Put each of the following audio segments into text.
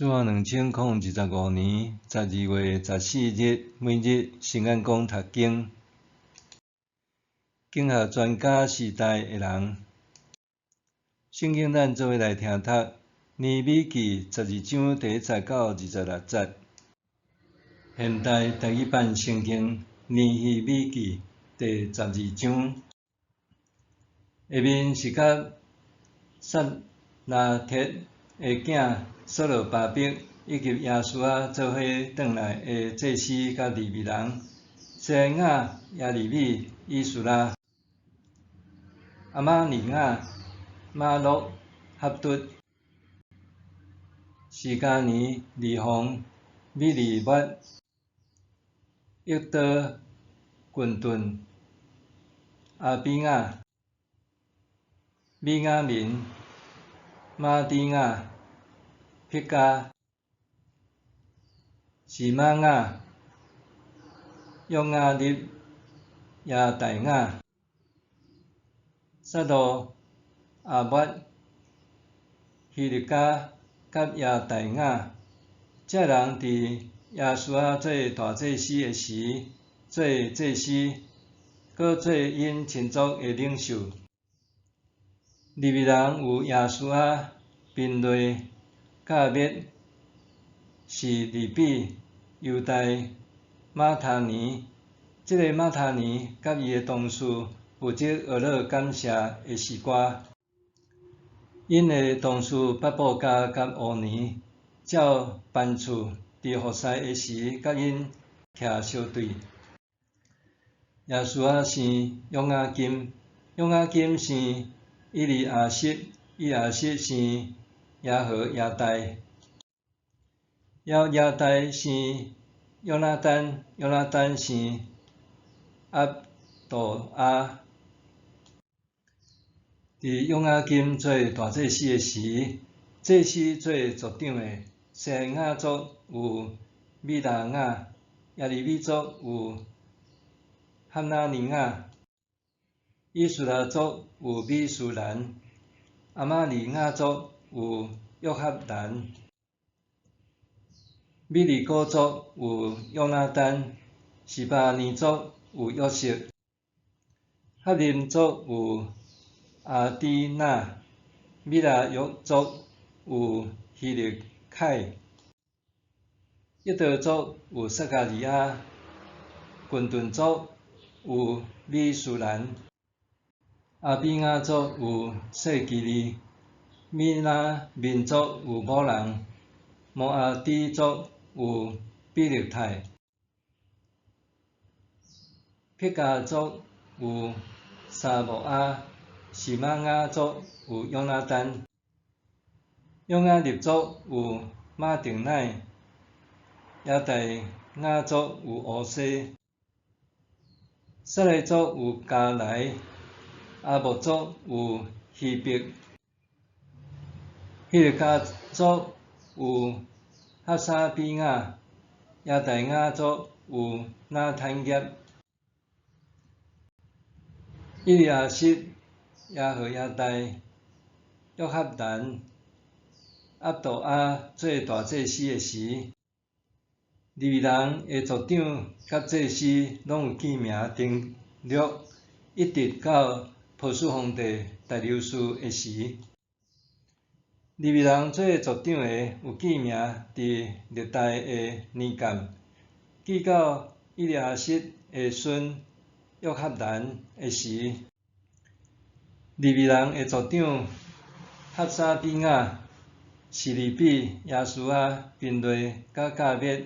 主後2025年12月14日，每日新眼光讀經。經學專家時代的人，聖經咱做伙來聽讀《尼希米記》12章第1節到26節。現代台語版聖經《尼希米記》第十二章，下面是佮撒拉鐵的囝所羅巴伯以及耶書亞做伙轉來的祭司佮利未人，細來雅、耶利米、以斯拉、亞瑪利亞、瑪錄、哈卒、示迦尼、利宏、米利抹、益多、浚頓、亞比雅、米雅明、瑪底亞、毗迦、示瑪雅、約雅立、耶大雅、撒路、亞抹、希勒家佮耶大雅，這人佇耶書亞做大祭司的時，做祭司，閣做𪜶親族的領袖。利未人有耶書亞、賓內、甲滅、示利比、猶大、馬他尼。這个馬他尼佮伊的同事負責學樂感謝的詩歌。𪜶的同事巴布迦佮烏尼，照班次佇服侍的時，佮𪜶徛相對。耶書亞生約雅金，約雅金生以利亞實，以利亞實生耶何耶大，耶何耶大生約拿單，約拿單生押杜亞。佇約雅金做大祭司的時，祭司做族長的，細來雅族有米拉雅，耶利米族有哈拿尼雅，以斯拉族有米書蘭，亞瑪利雅族有約哈難，米利哥族有約拿單，示巴尼族有約瑟，哈琳族有亞底拿，米拉約族有希勒凱，益多族有撒迦利亞，浚頓族有米書蘭，亞比雅族有細基利，米拿民族有五人，摩阿底族有比勒泰，毗迦族有沙木阿，示瑪雅族有約拿單，約雅立族有馬定乃，耶大雅族有烏西，撒萊族有迦萊，阿莫族有希伯，希勒家族有哈沙比雅，耶大雅族有拿坦業，以利亞實、耶何耶大、約哈難、押杜亞做大祭司的時，利未人的族長佮祭司攏有記名登錄，一直到波斯皇帝大流士的時。利未人做族長的有記名佇歷代的年鑑，記到以利亞實的孫約哈難的時。利未人的族長哈沙比雅、示利比、耶書亞、賓內佮甲滅，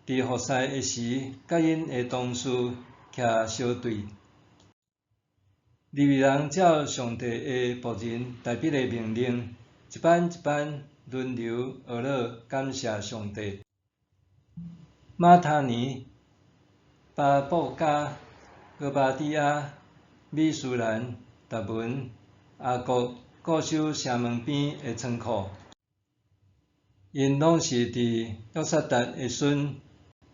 佇服侍的時，佮𪜶的同事徛相對。利未人照上帝的僕人大衛的命令，一班一班輪流學樂感謝上帝。馬他尼、巴布迦、俄巴底亞、米書蘭、達文、亞國固守城門邊的倉庫，𪜶攏是佇約薩達的孫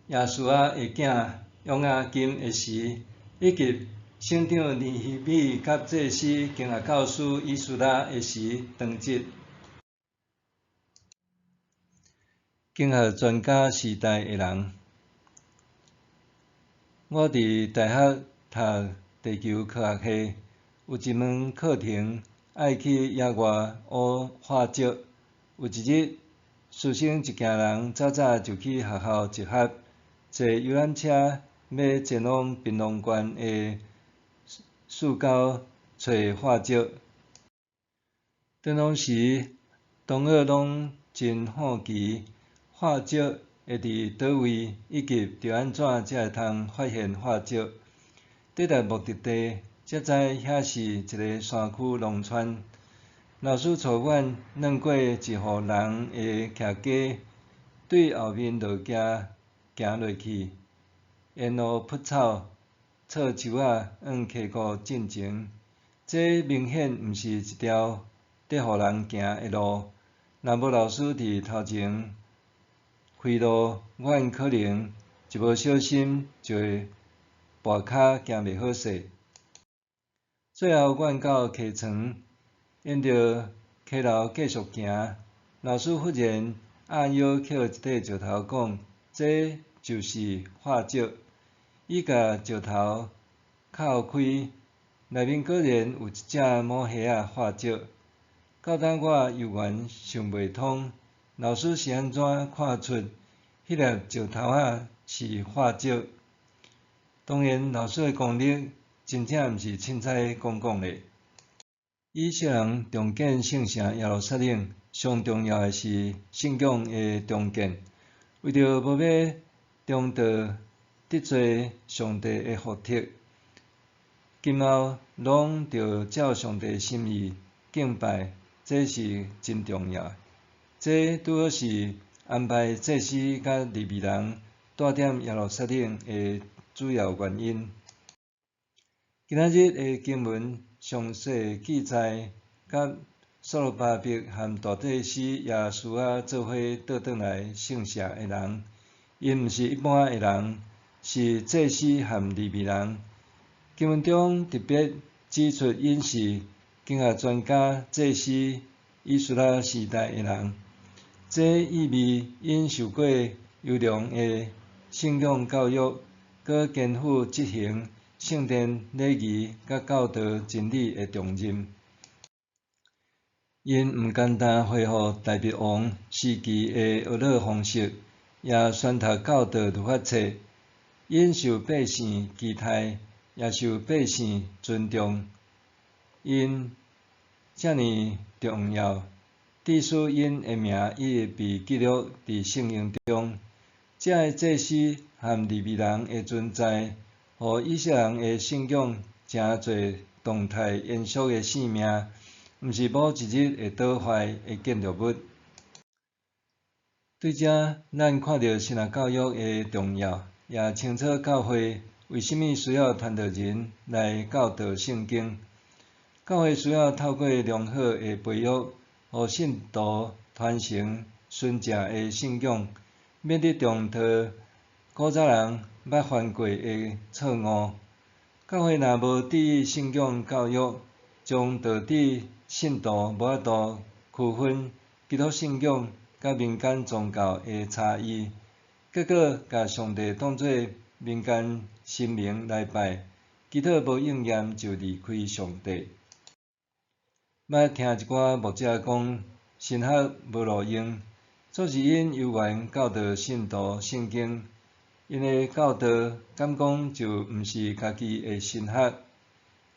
耶書亞的囝約雅金的時，以及省長尼希米佮祭司經學教師以斯拉的時當值。經學專家時代的人。我佇大學讀地球科學系，有一門課程愛去野外挖化石。有一日，師生一行人早早就去學校集合，坐遊覽車欲前往屏東縣的四溝揣化石。當當時同學攏真好奇，化石會佇佗位，以及著按怎才會通發現化石。抵達目的地，才知遐是一个山區農村。老師帶阮轉過一戶人的徛家，對後面路徑行落去，沿路噗草、草樹仔往溪谷進前。這明顯毋是一條咧予人行的路。若無老師佇頭前開路，阮可能一無小心就會跋跤行袂好勢。最後，阮到溪床，沿著溪流繼續行。老師忽然壓腰抾一塊石頭講：這就是化石。伊共石頭敲開，內面果然有一隻母蝦仔化石。到今我猶原想袂通，老師是按怎看出彼粒石頭仔是化石？當然，老師的功力真正毋是凊彩講講的。以色列人重建聖城耶路撒冷，上重要的是信仰的重建。為著無欲重蹈得罪上帝的覆轍，今後攏著照上帝心意敬拜，這是真重要。這拄好是安排祭司佮利未人蹛踮耶路撒冷的主要原因。今仔日的經文詳細記載，佮所羅巴伯和大祭司耶書亞做伙倒轉來聖舍的人，𪜶毋是一般的人，是祭司和利未人。經文中特別指出，𪜶是經學專家、祭司、以斯拉時代的人，這意味𪜶受過優良的信仰教育，閣肩負執行聖殿禮儀佮教導真理的重任。𪜶毋干焦恢復大衛王時期的學樂方式，也宣讀教導律法冊。𪜶受百姓期待，也受百姓尊重。𪜶遮爾重要，致使𪜶的名一直被記錄佇聖經中。這个祭司和利未人的存在，予以色列人的信仰誠濟動態延續的生命，毋是某一日會倒壞的建築物。對這，咱看著神學教育的重要，也清楚教會為啥物需要傳道人來教導聖經。教會需要透過良好的培育，予信徒傳承純正的信仰，免得重蹈古早人捌犯過的錯誤。教會若無注意信仰教育，將導致信徒無法度區分基督信仰佮民間宗教的差異，結果共上帝當做民間神明來拜，祈禱無應驗就離開上帝。捌聽一寡牧者講，神學無路用，總是𪜶猶原教導信徒聖經，𪜶的教導敢講就毋是家己的神學，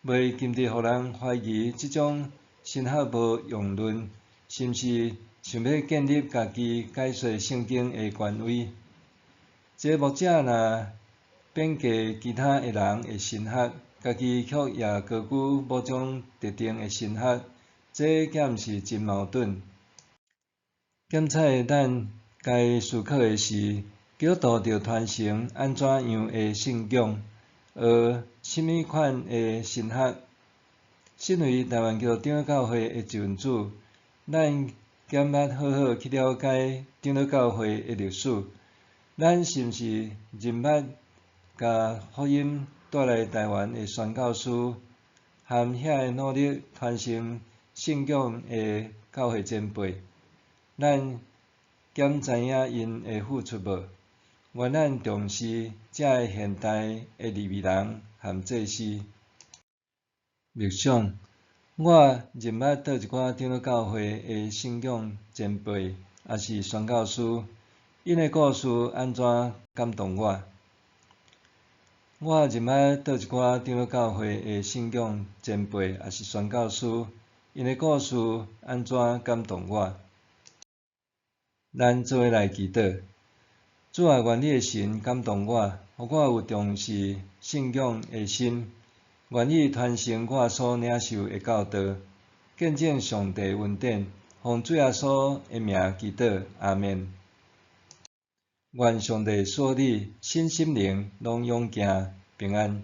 袂禁得予人懷疑這種神學無用論，是毋是想欲建立家己解說聖經的權威？一個牧者若貶低其他的人的神學，家己卻也高舉某種特定的神學，這敢毋是真矛盾？檢採咱該思考的是，基督徒著傳承按怎樣的信仰，學啥物款的神學？身為台灣基督長老教會的一份子，咱敢捌好好去了解長老教會的歷史？咱是毋是認捌共福音帶來台灣的宣教師，和遐个努力傳承信仰的教會前輩？咱敢知影𪜶的付出無？願咱重視遮个現代的利未人和祭司。默想，我認捌佗一寡長老教會的信仰前輩，抑是宣教師，𪜶的故事按怎感動我？我認捌佗一寡長老教會的信仰前輩，抑是宣教師，𪜶的故事按怎感動我？咱做伙來祈禱。主啊，願你的神感動我，予我有重視信仰的心，願意傳承我所領受的教導，見證上帝恩典，奉主耶穌的名祈禱，阿們。願上帝賜你身心靈攏勇健平安。